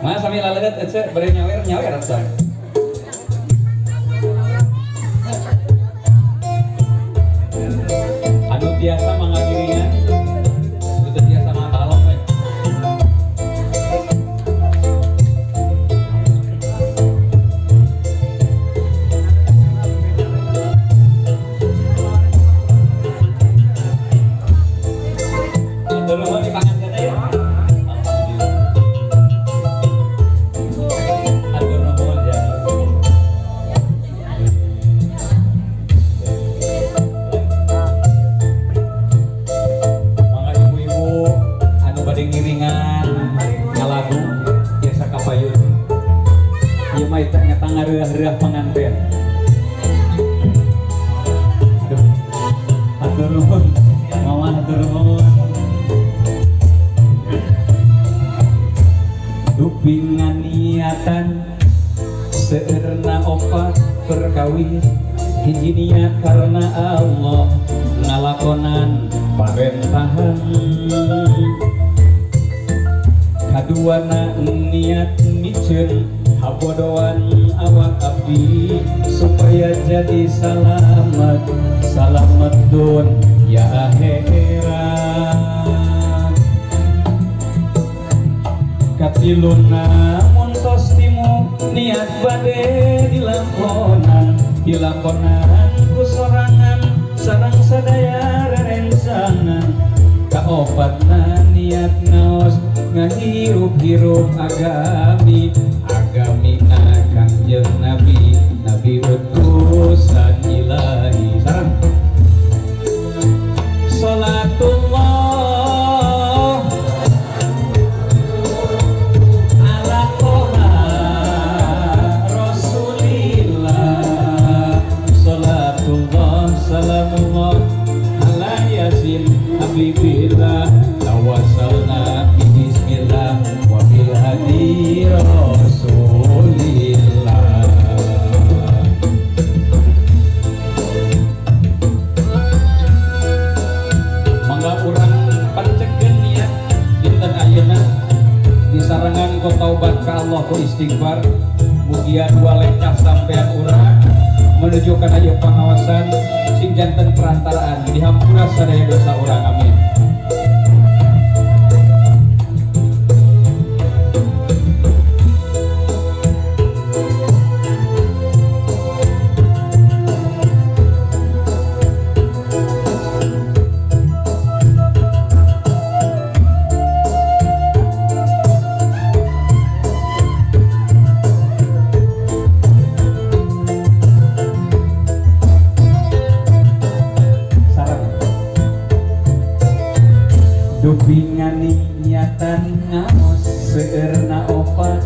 Mah sami laleut ece bari nyawer nyawer atuh. Anu tiasa mangagiringan, teu tiasa mah balong we. Hatur nuhun dipangankeun ya. Hatur nuhun ya. Mangga ibu-ibu anu bade ngiringan ngalagu biasa kapayun. Ieu mah eta nyata ngareureuh panganten. Aduh. Hatur nuhun. Mama hatur nuhun. Dupingan niatan seueurna opat perkawis hiji niat karena Allah ngalakonan parentahan kaduana niat miceun habodoan awak abdi supaya jadi salamet salamet dun ya akhirat. Katiluna muntos timu niat bade dilakonan dilakonan ku sorangan sareng sadaya rerencangan kaopatna niat ngaos ngahirup-hirup agami agamina Kangjeng Nabi Nabi utusan ilahi sareng salatullah ala toha rasulillah salatullah salamullah ala yasin habibillah tawassalna bismillah wa bil hadi rasulillah. Mangga urang pancegkeun niat dinten ayeuna disarengan ku taubat ka Allah ku istighfar mugia dua lengkah sampean urang menuju kana ieu pangawasan sing janten perantaraan dihampura sadaya dosa urang amin. Dupingan niatan ngaos seueurna opat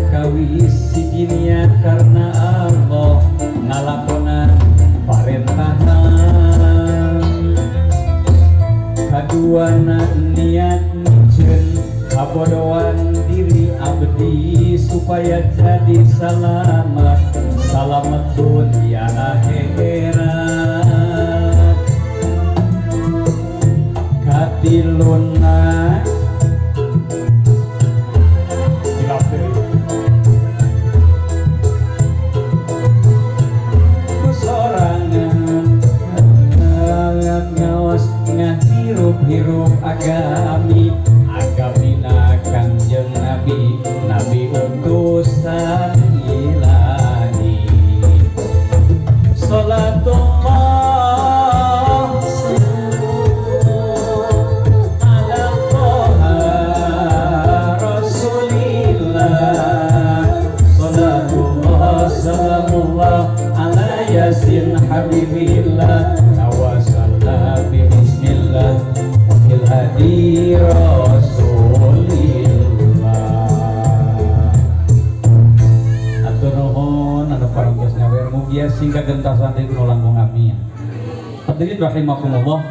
kawis siji niat karena Allah ngalakonan parentahan kaduana niat miceun kabodoan diri abdi supaya jadi salamet salamet dunia akhirat. Katiluna kusorangan ngaos ngahirup-hirup agami agamina Kangjeng Nabi Nabi utusan ilahi salatullah salamullah ala yasin habibillah tawassalna bi bismillah bil hadi rasulillah. Atur nuhun anu parantos nyawer mugia sing kagentasan deui nu langkung amin. Hadirin rahimakumullah.